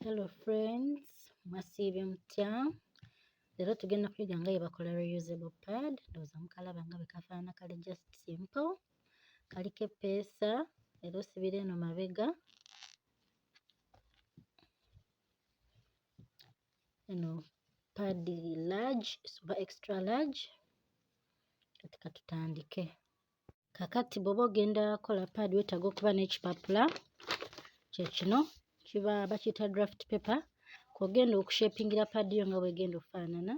Hello friends, mwasiibye mutya? Leero tugenda kuyiga nga bwe bakola reusable pad. Ndowooza mukalaba nga bwe kafaanana, kali just simple. Kaliko eppeesa era osibira eno mabega. Eno pad large oba extra large. Kati katutandike. Kakati bw'oba ogenda kola pad, weetaaga okuba n'ekipapula, kye kino, kiba bakiyita draft paper, kw'ogenda okushapingira pad yo nga bw'egenda okufaanana.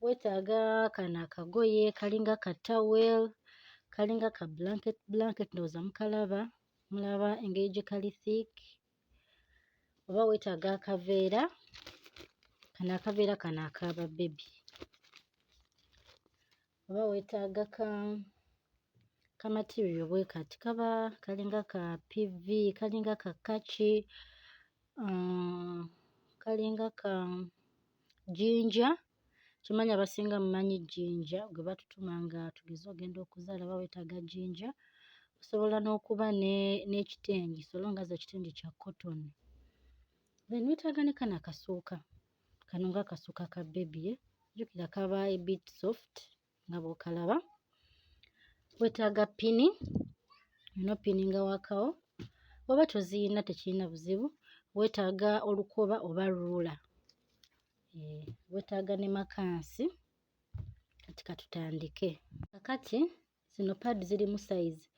Weetaaga kano akagoye kalinga ka towel, kalinga ka blanket blanket, ndowooza mukalaba, mulaba engeri gye kali thick. Oba weetaaga akaveera, kano akaveera kano aka babebi. Oba weetaaga ka material bwe kati, kaba kalinga ka PV, kalinga ka kaki, kalinga ka ginger. Kimanyi abasinga mumanyi ginger gwe batutuma nga tugeze ogenda okuzaala, oba weetaaga ginger. Osobola n'okuba n'ekitengi so long as ekitengi kya cotton. Then weetaaga ne kano akasuuka, kano nga akasuuka ka baby, jjukira kaba a bit soft nga bw'okalaba. Weetaaga ppini, olina oppininga wakawo, bw'oba toziyina tekirina buzibu. Weetaaga olukoba oba ruler. Weetaaga ne makansi. Kati katutandike. Kakati zino pad zirimu size.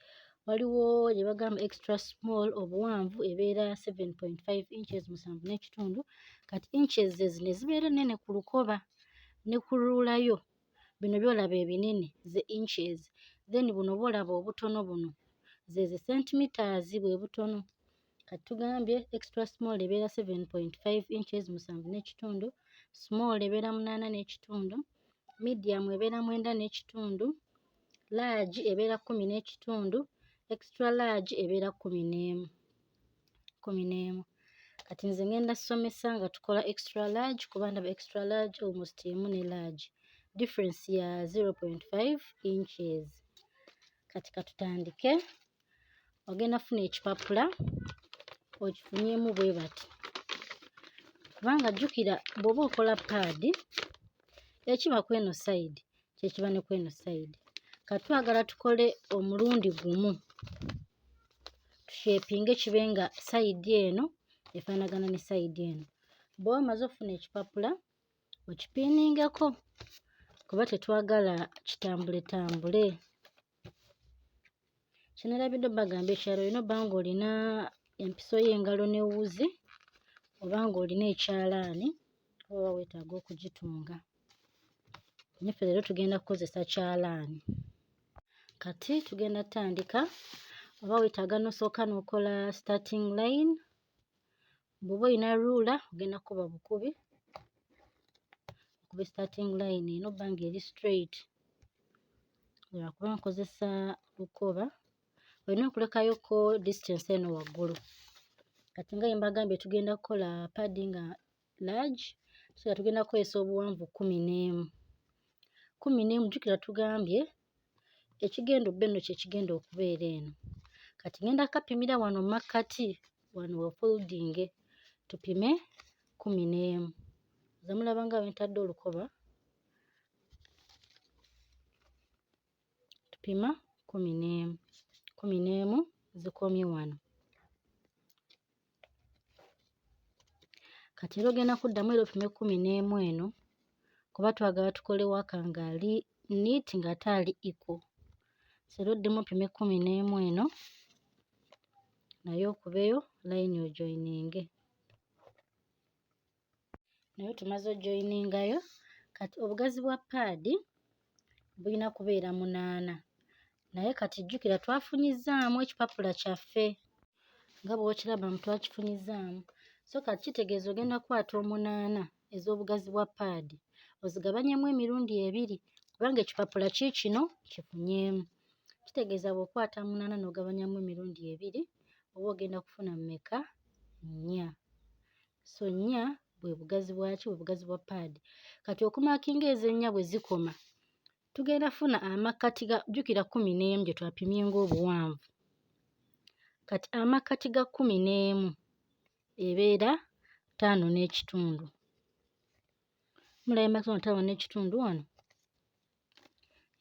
Waliwo gye bagamba extra small, obuwanvu ebeera 7.5 inches, 7.5. Kati inches ze zino ezibeera ennene ku lukoba ne ku ruler yo. Bino by'olaba ebinene ze inches. Then buno bw'olaba obutono buno ze zi centimeters, bwe butono. Kati tugambye extra small ebeera 7.5 inches, 7.5, small ebeera 8.5, medium ebeera 9.5, large ebeera 10.5, extra large ebeera 11, 11. Kati nze ngenda ssomesa nga tukola extra large, kuba ndaba extra large almost emu ne large, difference ya 0.5 inches. Kati katutandike. Ogenda funa ekipapula okifunyemu bwe bati, kubanga jjukira bw'oba okola pad, ekiba ku eno side kyekiba ne ku eno side. Kati twagala tukole omulundi gumu, tushapinge kibe nga side eno efaanagana ne side eno. Bw'oba omaze okufuna ekipapula, okipiningeko, kuba tetwagala kitambuletambule. Kye neerabidde obbagamba, ekyalo olina obba ng'olina empiso y'engalo n'ewuzi, oba ng'olina ekyalaani, oba weetaaga okugitunga. Naye ffe leero tugenda kukozesa kyalaani. Kati tugenda ttandika. Oba weetaaga n'osooka n'okola starting line. Bw'oba olina ruler, ogenda kkuba bukubi, okube starting line, erina obba ng'eri straight. Lwakuba nkozesa lukoba, olina okulekayokko distance eno waggulu. Kati nga bwe mbagambye, tugenda kukola pad nga large, so nga tugenda kukozesa obuwanvu 11. 11, jjukira tugambye ekigenda obba eno kye kigenda okubeera eno. Kati ngenda kkapimira wano mu makkati, wano wafoldinge, tupime 11. Nze mulaba nga bwe ntadde olukoba, tupima 11. 11 zikomye wano. Kati era ogenda kuddamu era opime 11 eno, kuba twagala tukole waka ng'ali neat ng'ate ali equal. So era oddemu opime 11 eno, naye okubeyo layini ojoyininge. Naye tumaze ojoyiningayo. Kati obugazi bwa pad bulina kubeera 8. Naye kati jjukira twafunyizzaamu ekipapula kyaffe, nga bw'okiraba mu twakifunyizzaamu. So kati kitegeeza ogenda kukwata 8 ez'obugazi bwa pad ozigabanyemu emirundi ebiri, kubanga ekipapula kiikino kifunyeemu. Kitegeeza bw'okwata 8 n'ogabanyamu emirundi ebiri, oba ogenda kufuna mmeka? 4. So 4 bwe bugazi bwaki? Bwe bugazi bwa pad. Kati okumakinga ez'ennya bwe zikoma, tugenda funa amakkati ga, jjukira 11 gye twapimye ng'obuwanvu. Kati amakkati ga 11 ebeera Ttaano n'ekitundu. Mulabye makiwa ttaano n'ekitundu wano?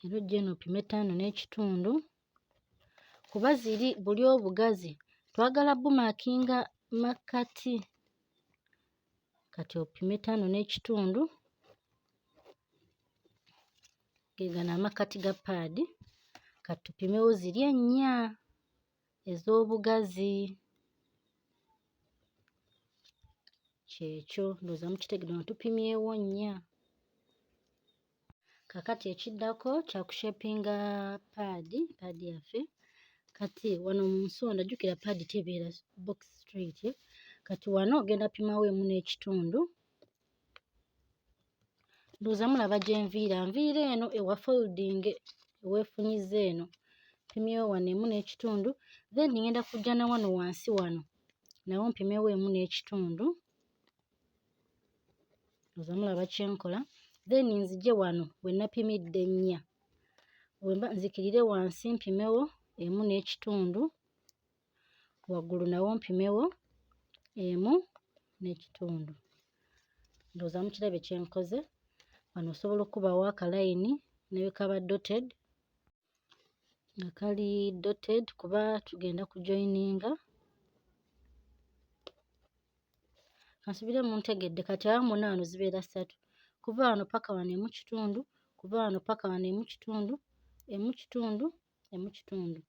Era ojja eno opime ttaano n'ekitundu kuba ziri buli obugazi twagala bumaakinga makkati. Kati opime ttaano n'ekitundu, ge gano amakkati ga paadi. Kati tupimewo ziri ennya ez'obugazi. Kyekyo ndowooza mukitegedde wano tupimyewo nnya. Kaakati ekiddako kya kushapinga paadi, paadi yaffe. Kati wano mu nsonda jjukira paadi tebeera box straight. Kati wano ogenda pimawo emu n'ekitundu. Ndowooza mulaba gye nviira, nviira eno ewa folding eweefunyiza eno. Mpimyewo wano emu n'ekitundu, then ngenda kujja na wano wansi wano nawo mpimewo emu n'ekitundu. Ndowooza mulaba kye nkola. Then nzije wano we napimidde ennya, wemba nzikirire wansi mpimewo emu n'ekitundu, waggulu nawo mpimewo emu n'ekitundu. Ndowooza mukirabye kye nkoze. Wano osobola okukubawo akalayini ne bwe kaba dotted, nga kali dotted kuba tugenda kujoyininga. Kansubire muntegedde. Kati awo mwonna wano zibeera ssatu, kuva wano paka wano emu kitundu, kuva wano paka wano emu kitundu, emu kitundu, emu kitundu.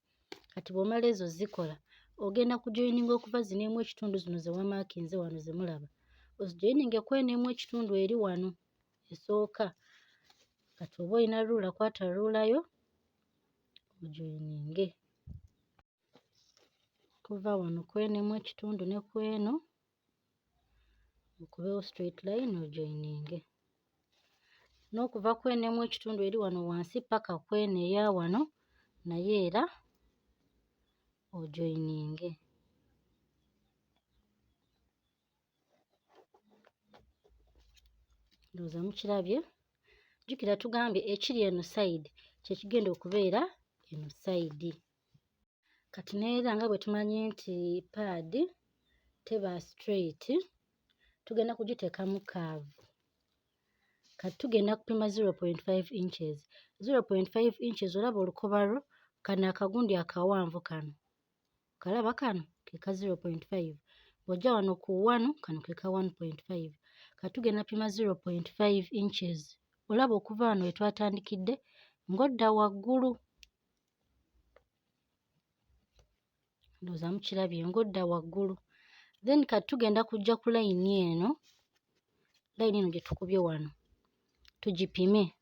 Kati bw'omala ezo zikola, ogenda kujoyininga okuva zino emu ekitundu zino ze wamaakinze wano ze mulaba, ozijoyininge ku eno emu ekitundu eri wano esooka. Kati oba olina ruula, kwata ruula yo ojoyininge kuva wano ku eno emu ekitundu ne ku eno, okubewo straight line ojoyininge n'okuva ku eno emu ekitundu eri wano wansi paka ku eno eya wano naye era ojoyininge. Ndowooza mukirabye. Jjukira tugambye ekiri eno sayidi kye kigenda okubeera eno sayidi. Kati neera nga bwe tumanyi nti paadi teba straight, tugenda kugiteekamu curve. Kati tugenda kupima 0.5 inches. 0.5 inches olaba olukoba lwo kano akagundi akawanvu kano. Kalaba kano ke ka 0.5. Bw'ojja wano ku 1 kano ke ka 1.5. Kati tugenda pima 0.5 inches. Olaba okuva wano we twatandikidde ng'odda waggulu. Ndowooza mukirabye ng'odda waggulu. Then kati tugenda kujja ku layini eno, layini eno gye tukubye wano tugipime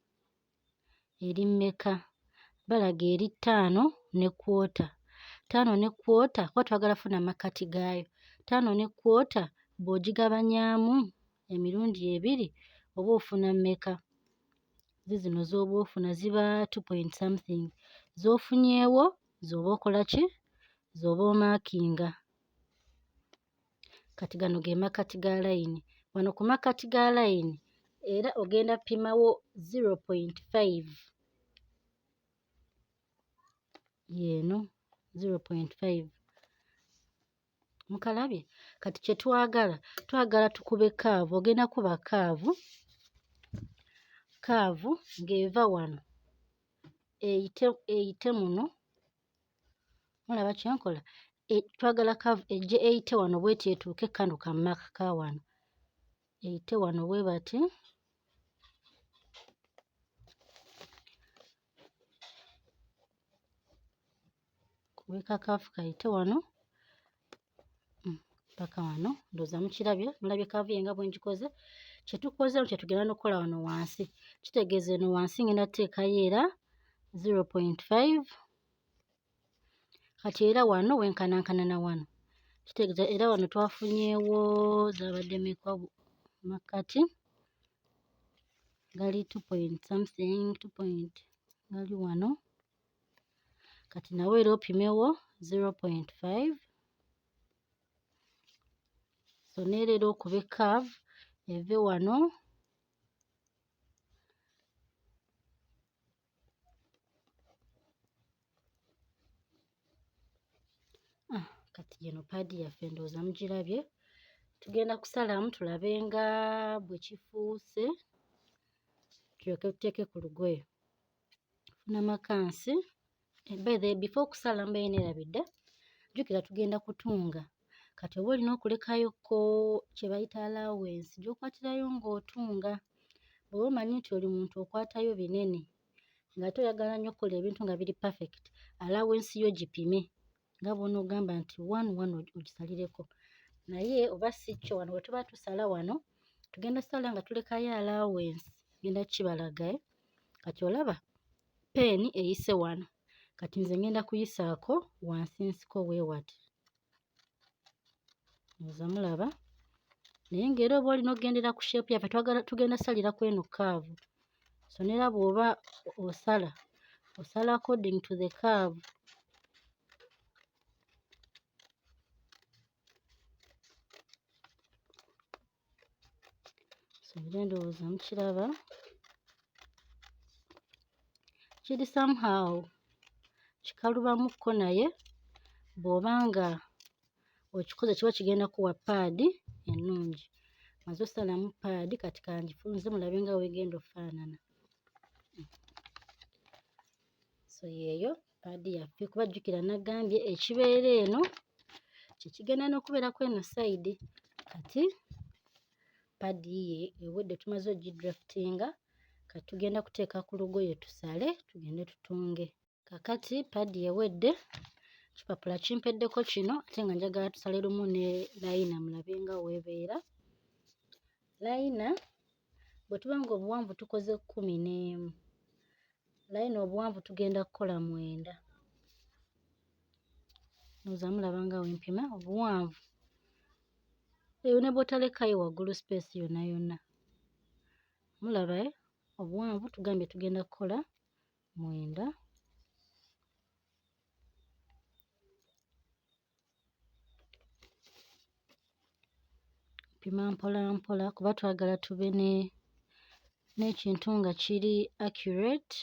eri mmeka. Balaga eri ttaano ne kwota. Ttaano ne kwota kuba twagala kufuna makkati gaayo. Ttaano ne kwota bw'ogigabanyaamu emirundi ebiri oba ofuna mmeka? Ziizino z'oba ofuna ziba two point something. Z'ofunyeewo z'oba okola ki? Z'oba omaakinga. Kati gano ge makkati ga layini. Wano ku makkati ga layini era ogenda pimawo 0.5 yeeno 0.5. Mukalabye? Kati kye twagala, twagala tukube kaavu. Ogenda kuba kaavu, kaavu ng'eva wano eyite, eyite muno. Mulaba kye nkola? Twagala kaavu ejje eyite wano bw'eti etuuke kano ka mark ka wano, eyite wano bwe bati. Kubika kaavu kayite wano paka wano. Ndowooza mukirabye, mulabye kaavu ye nga bwe ngikoze. Kye tukoze kye tugenda n'okukola wano wansi, kitegeeza eno wansi ngenda kuteekayo era 0.5. Kati era wano wenkanankana na wano, kitegeeza era wano twafunyeewo zaabadde mmeka makkati gali 2 point something, 2 point gali wano. Kati nawe era opimewo 0.5. So neera era okube curve eve wano kati gino paadi yaffe ndowooza mugirabye. Tugenda kusalamu tulabe nga bwe kifuuse, tulyoke tuteeke ku lugoye. Funa makansi. By the way, before okusala mbaye neerabidde, jjukira tugenda kutunga. Kati oba olina okulekayokko kye bayita allowance gy'okwatirayo ng'otunga. Bw'oba omanyi nti oli muntu okwatayo binene ng'ate oyagala nnyo okukola ebintu nga biri perfect, allowance yo gipime nga bw'onoogamba nti one one ogisalireko. Naye oba si kyo, wano we tuba tusala wano tugenda ssala nga tulekayo allowance, ngenda kukibalaga. Kati olaba peeni eyise wano, kati nze ngenda kuyisaako wansi nsiko bwe wati. Ndowooza mulaba, naye ng'era oba olina okugendera ku shape yaffe, twagala tugenda ssalira ku eno curve. So neera bw'oba osala, osala according to the curve. So era ndowooza mukiraba, kiri somehow kikalubamukko, naye bw'oba nga okikoze kiba kigenda kuwa paadi ennungi. Maze osalamu paadi, kati kangifunze mulabe nga weegenda okufaanana. So yeeyo paadi yaffe, kuba jjukira nagambye ekibeera eno kyekigenda n'okubeera ku eno sayidi. Kati paadi yiiyo ewedde, tumaze ogidraftinga, kati tugenda kuteeka ku lugoye tusale tugende tutunge. Kakati paadi ewedde, ekipapula kimpeddeko kino, ate nga njagala tusale lumu ne layina mulabe nga weebeera. Layina bwe tuba nga obuwanvu tukoze 11, layina obuwanvu tugenda kukola 9. Ndowooza mulaba nga wempima obuwanvu. Eyo ne bw'otalekayo waggulu space yonna yonna. Mulaba obuwanvu tugambye tugenda kukola 9. Pima mpola mpola kuba twagala tube n'ekintu nga kiri accurate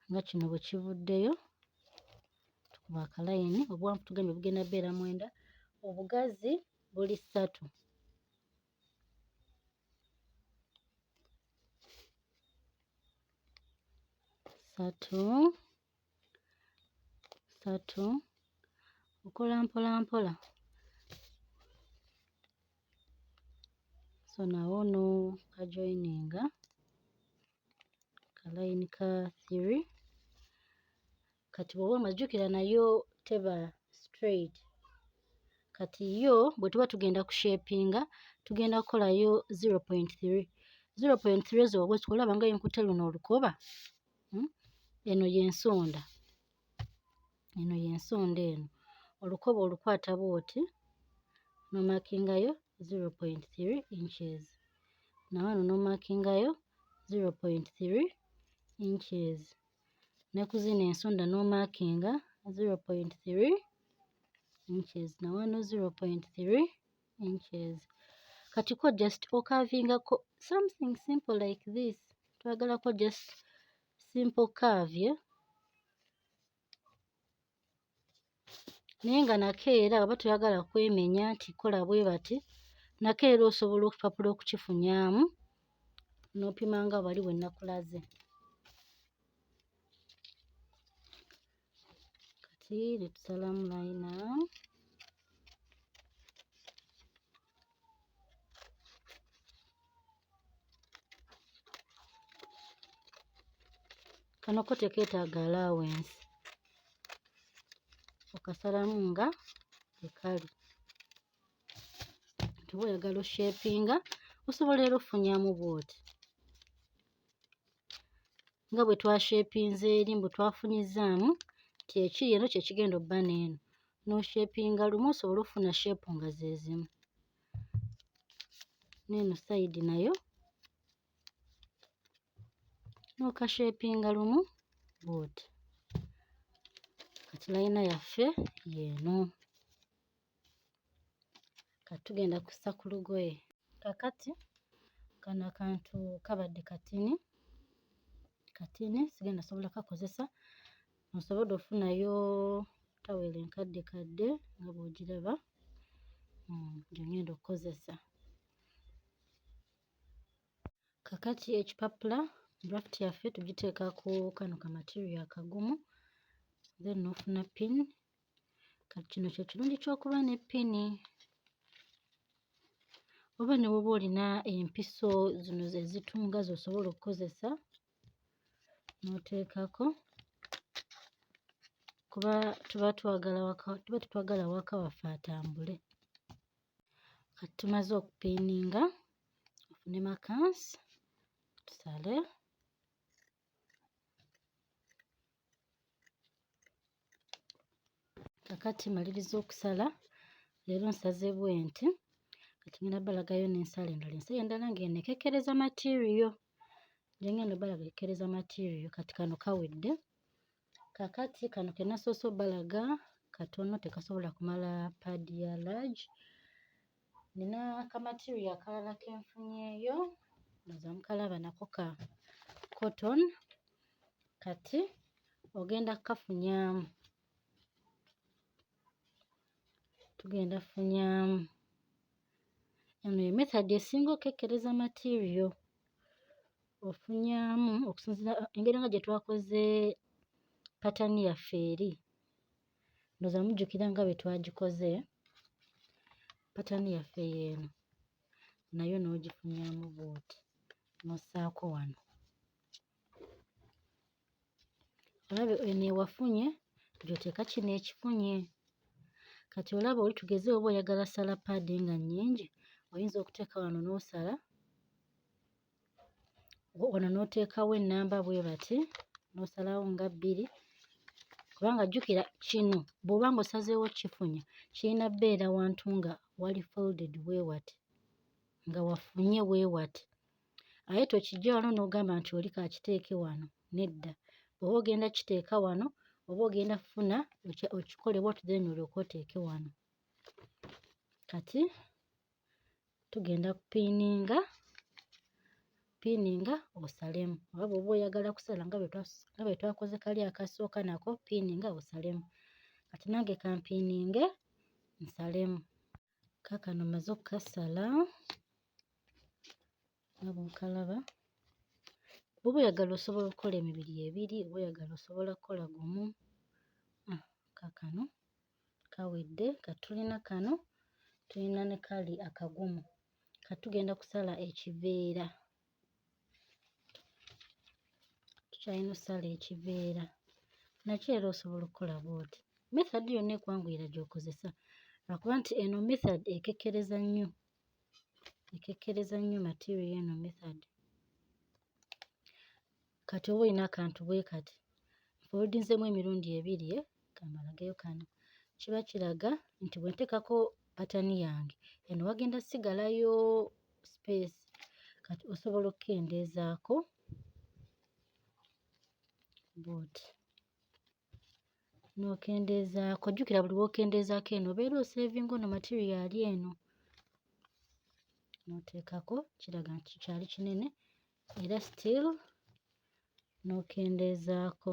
nga kino bwe kivuddeyo. Tukuba akalayini, obuwanvu tugambye bugenda bbeera 9, obugazi buli 3. Ssatu, ssatu, okola mpola mpola. So nawo n'okajoyininga kalayini ka 3. Kati bw'oba omajjukira nayo teba straight. Kati yo bwe tuba tugenda kushapinga tugenda kukolayo 0.3. 0.3 ezo bw'oba olaba nga enkutte luno olukoba, eno y'ensonda. Eno y'ensonda eno. Olukoba olukwata bw'oti n'omaakingayo 0.3 inches. Na wano n'omaakingayo 0.3 inches. Ne ku zino ensonda n'omaakinga 0.3 inches. Na wano 0.3 inches. Kati ko just okavingako something simple like this. Twagalako just simple curve, yeah? Naye nga nako era oba toyagala kwemenya nti kola bwe bati, nako era osobola okupapula okukifunyaamu n'opima nga wali we nakulaze. Kati ne tusalamu layina. Kano ko tekeetaaga allowance, okasalamu nga bwe kali. Nti oba oyagala oshapinga osobola era ofunyamu bw'oti nga bwe twashapinze eri, mbu twafunyizzaamu nti ekiri eno kye kigenda obba n'eno, n'oshapinga lumu osobole okufuna shape nga ze zimu. N'eno sayidi nayo n'okashapinga lumu bw'oti. Kati layina yaffe y'eno. Kati tugenda kussa ku lugoye. Kakati kano akantu kabadde katini katini, sigenda sobola kakozesa. Nsobodde ofunayo tawero enkaddekadde nga bw'ogiraba. Gye ŋŋenda okukozesa. Kakati ekipapula, draft yaffe tugiteeka ku kano ka material akagumu, then n'ofuna pin. Kati kino kye kirungi ky'okuba ne ppini, oba ne bw'oba olina empiso zino ezitunga z'osobola okukozesa n'oteekako, kuba tuba twagala waka, tuba tetwagala waka waffe atambule. Kati tumaze okupiininga, ofune makansi tusale. Kakati maliriza okusala, leero nsaze bwenti. Kati ngenda balagayo n'ensala endala. Ensala endala ng'eno ekekkereza material, gye ngenda obbalaga ekekkereza material. Kati kano kawedde. Kakati kano ke nasoose obbalaga katono, tekasobola kumala pad ya large. Nina ka material akalala ke nfunyeeyo, ndowooza mukalaba, nako ka cotton. Kati ogenda kukafunyamu, tugenda funyamu. Eno ye method esinga okukekkereza material. Ofunyamu okusinziira engeri nga gye twakoze pattern yaffe eri. Ndowooza mujjukira nga bwe twagikoze. Pattern yaffe y'eno, nayo n'ogifunyamu bw'oti, n'ossaako wano. Olaba eno ewafunye, gy'oteeka kino ekifunye. Kati olaba oli, tugeze oba oyagala sala pad nga nnyingi, oyinza okuteeka wano n'osala wano n'oteekawo ennamba bwe bati, n'osalawo nga bbiri, kubanga jjukira kino bw'oba ng'osazeewo kifunya, kirina bbeera wantu nga wali folded bwe wati, nga wafunye bwe wati. Aye tokiggya wano n'ogamba nti oli kakiteeke wano, nedda. Bw'oba ogenda kiteeka wano, oba ogenda kufuna okikole bw'oti, then olyoke oteeke wano. Kati tugenda kupiininga, piininga osalemu, oba bw'oba oyagala kusala nga bwe twakoze kali akasooka, nako piininga osalemu. Kati nange kampiininge nsalemu. Kaakano mmaze okukasala nga bw'okalaba. Bw'oba oyagala osobola okukola emibiri ebiri, oba oyagala osobola kukola gumu. Kaakano kawedde. Kati tulina kano, tulina ne kali akagumu. Kati tugenda kusala ekiveera, tukyalina ossala ekiveera, nakyo era osobola okukola bw'oti. Method yonna ekwanguyira gy'okozesa, lwakuba nti eno method ekekkereza nnyo, ekekkereza nnyo material eno method. Kati oba olina akantu bwe kati, nfoldinzeemu emirundi ebiri, kambalageyo kano. Kiba kiraga nti bwe nteekako pattern yange eno, wagenda sigalayo space. Kati osobola okukendeezaako bw'oti, n'okendeezaako. Jjukira buli lw'okendeezaako eno obeera osevinga ono material ali eno. N'oteekako, kiraga nti kikyali kinene, era still n'okendeezaako.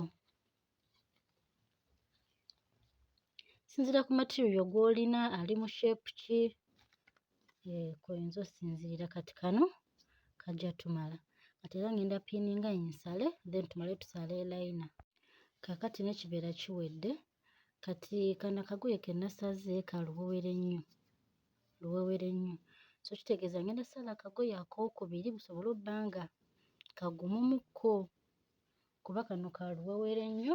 Sinziira ku material gw'olina, ali mu shape ki, kw'oyinza osinziira. Kati kano kajja tumala. Kati era ngenda piininga nsale, then tumale tusale liner. Kaakati n'ekiveera kiwedde. Kati kano akagoye ke nasaze ka luwewere nnyo, luwewere nnyo, so kitegeeza ngenda ssala akagoye akookubiri busobole obba nga kagumumukko, kuba kano ka luwewere nnyo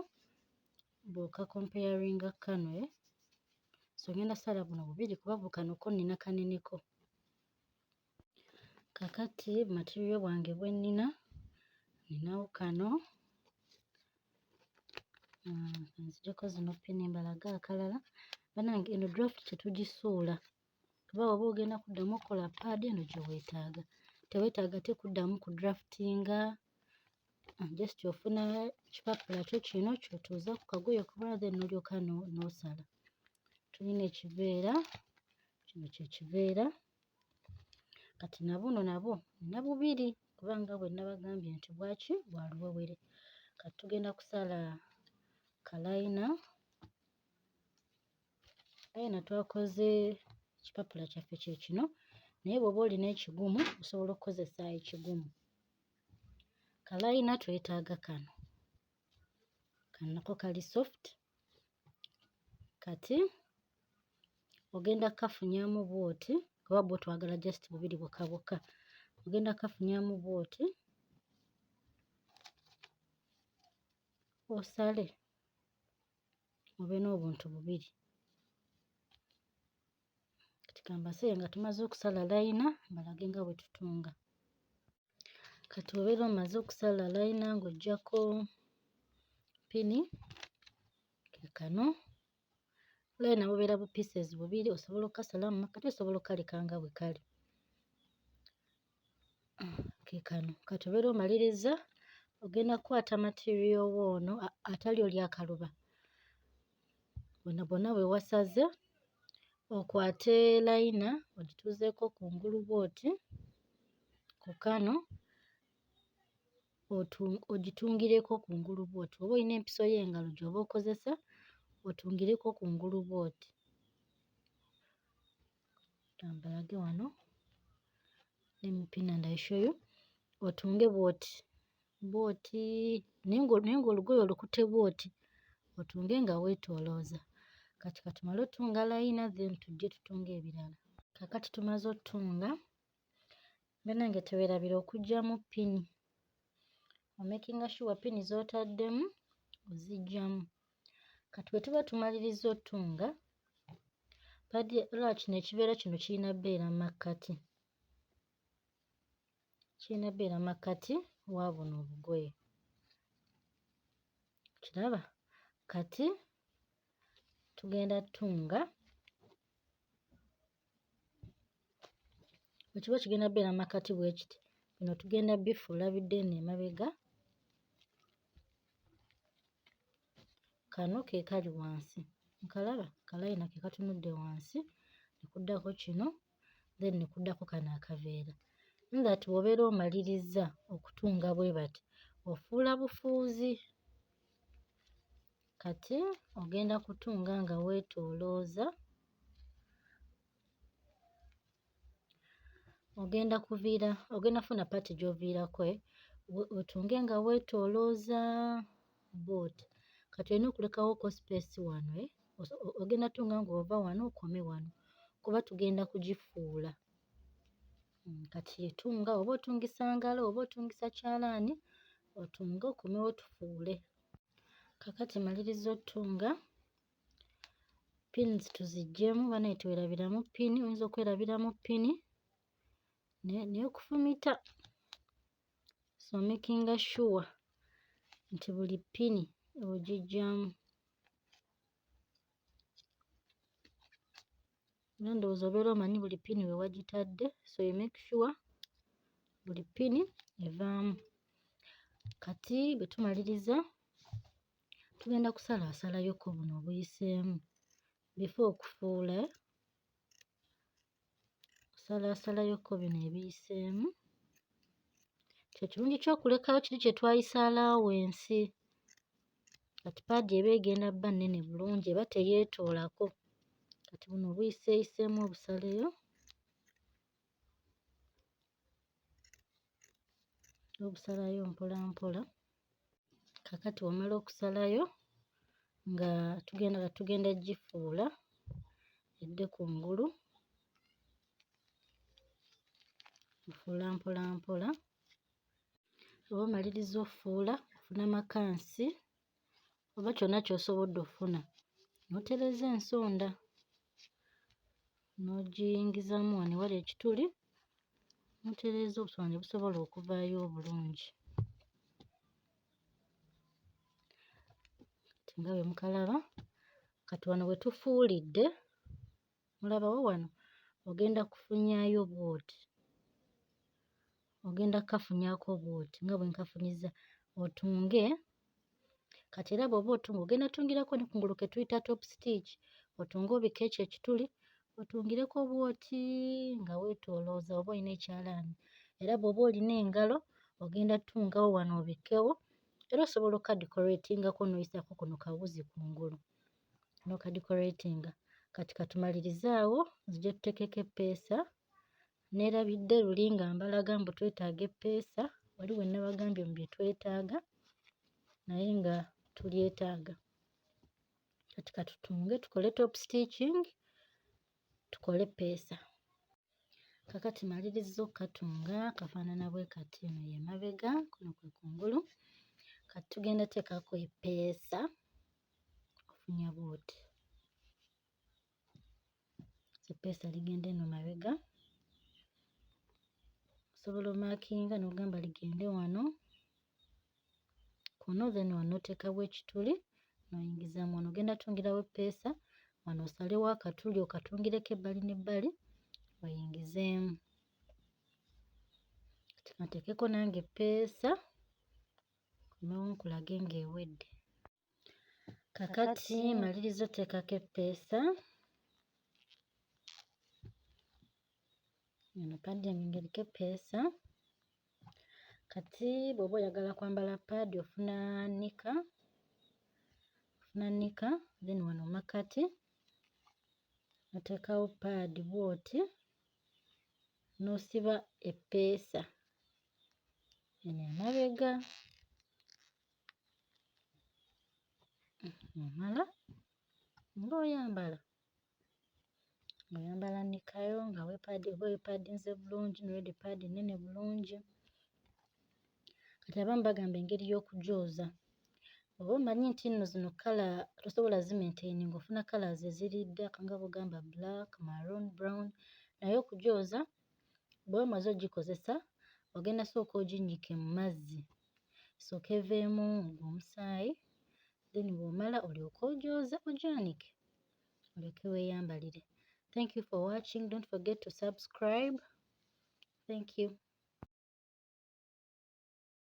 bw'okakompayaringa kano, eh. So ngenda ssala buno bubiri, kuba bu kano ko nnina kaneneko. Kakati material bwange bwe nnina, nninawo kano. Nzijjako zino ppini mbalage akalala. Bannange, eno draft tetugisuula, kuba oba ogenda kuddamu okukola pad eno gye weetaaga, teweetaaga te kuddamu ku draftinga. Just ofuna kipapula kyo kino ky'otuuza ku kagoye kuba, then n'olyoka n'osala. Tulina ekiveera, kino kye kiveera. Kati nabuno nabwo nina bubiri, kubanga bwe nabagambye nti bwaki bwa luwewere. Kati tugenda kusala ka liner. Liner twakoze Ekipapula kyaffe kye kino, naye bw'oba olina ekigumu osobola okukozesa ekigumu. Ka liner twetaaga kano, kano nako kali soft. Kati ogenda kukafunyamu bw'oti, kuba bwo twagala just bubiri bwokka bwokka. Ogenda kukafunyamu bw'oti osale obe n'obuntu bubiri. Kati ka mbaseye nga tumaze okusala liner, mbalage nga bwe tutunga. Kati bw'obeera omaze okusala liner ng'oggyako ppini, ke kano. Liner bubeera bu pieces bubiri, osobola okkasalamu mu makkati, osobola okkaleka nga bwe kali. Ke kano. Kati obeera omalirizza, ogenda kukwata material wo ono atali oli akaluba, buno bwonna bwe wasaze, okwate liner ogituuzeeko kungulu bw'oti ku kano, ogitungireko kungulu bw'oti. Oba olina empiso y'engalo gy'oba okozesa, otungireko kungulu bw'oti. Ka mbalage wano, let me pin and I show you. Otunge bw'oti bw'oti, naye ng'olugoye olukutte bw'oti, otunge nga weetoolooza. Kati ka tumale ottunga liner, then tujje tutunge ebirala. Kaakati tumaze ottunga, bannange teweerabira okuggyamu ppini. Omakinga sure ppini z'otaddemu oziggyamu. Kati bwe tuba tumalirizza ottunga, pad olaba kino ekiveera kino kirina bbeera mu makkati. Kirina bbeera makkati wa buno obugoye. Okiraba? Kati tugenda ttunga, bwe kiba kigenda bbeera mu makkati bwe kiti, bino tugenda bbifuula bidde eno emabega. Kano ke kali wansi, nkalaba ka liner ke katunudde wansi, ne kuddako kino, then ne kuddako kano akaveera. In that bw'obeera omalirizza okutunga bwe bati, ofuula bufuuzi. Kati ogenda kutunga nga weetoolooza, ogenda kuviira, ogenda kufuna part gy'oviirako otunge nga weetoolooza bw'oti. Kati olina okulekawoko space wano, ogenda ttunga ng'ova wano okome wano, kuba tugenda kugifuula. Kati tunga oba otungisa ngalo oba otungisa kyalaani, otunge okomewo tufuule. Kaakati malirizza ottunga, pins tuziggyemu, bannaye teweerabiramu ppini, oyinza okwerabiramu ppini n'ekufumita. So makinga sure nti buli ppini ogiggyamu. Era ndowooza obeera omanyi buli ppini we wagitadde, so you make sure buli ppini evaamu. Kati bwe tumaliriza, tugenda kusalaasalayoko buno obuyiseemu before okufuula, osalaasalayoko bino ebiyiseemu. Kye kirungi ky'okulekayo kiri kye twayise allowance. Kati paadi eba egenda bba nnene bulungi, eba teyeetoolako. Kati buno obuyiseeyiseemu obusaleyo, obusalayo mpola mpola. Kaakati bw'omala okusalayo, nga tugenda gifuula edde kungulu, ofuula mpola mpola. Oba omalirizza offuula, ofuna makansi oba kyonna ky'osobodde offuna, n'otereeza ensonda n'ogiyingizaamu wano ewali ekituli, n'otereeza obusonda ne busobola okuvaayo obulungi. Kati nga bwe mukalaba, kati wano we tufuulidde, mulabawo wano, ogenda kufunyaayo bw'oti. Ogenda kukafunyaako bw'oti nga bwe nkafunyizza, otunge. Kati era bw'oba otunga ogenda tungirako ne kungulu ke tuyita top stitch, otunge obikke ekyo ekituli, otungireko bw'oti nga weetoolooza oba olina ekyalaani. Era bw'oba olina engalo ogenda ttungawo wano obikkewo, era osobola okkadecoratingako n'oyisaako kuno kawuzi kungulu n'okadecoratinga. Kati katumalirize awo, nzije tuteekeko eppeesa. Neerabidde luli nga mbalaga mbu twetaaga eppeesa, wali we nnabagambye mu bye twetaaga naye nga tulyetaaga. Kati katutunge tukole top stitching, tukole eppeesa. Kaakati malirizza okkatunga, kafaanana bwe kati. Eno ye mabega, kuno kwe kungulu. Kati tugenda teekako eppeesa, ofunya bw'oti. Eppeesa ligenda eno mabega. Osobola omaakinga n'ogamba ligende wano kuno, then wano n'oteekawo ekituli n'oyingizaamu wano. Ogenda tungirawo eppeesa, wano osalewo akatuli okatungireko ebbali n'ebbali oyingizeemu. Kati kanteekeko nange eppeesa nkomewo nkulage ng'ewedde. Kaakati malirizza otteekako eppeesa. Eno pad yange ng'eriko eppeesa. Kati bw'oba oyagala kwambala pad ofuna knicker, ofuna knicker then wano mu makkati n'oteekawo pad bw'oti n'osiba eppeesa eno emabega. Omala ng'oyambala. Oyambala knicker yo nga oba weepaadinze bulungi n'olready pad nnene bulungi. Kati abamu bagamba engeri y'okugyoza. Oba omanyi nti nno zino kkala tosobola zimaintaininga, ofuna colours eziri dark nga bw'ogamba black, maroon, brown, naye okugyoza bw'oba omaze oggikozesa ogenda sooka oginnyike mu mazzi esooke eveemu ogwo omusaayi, then bw'omala olyoke ogyoze ogyanike olyoke weeyambalire. Thank you for watching. Don't forget to subscribe. Thank you.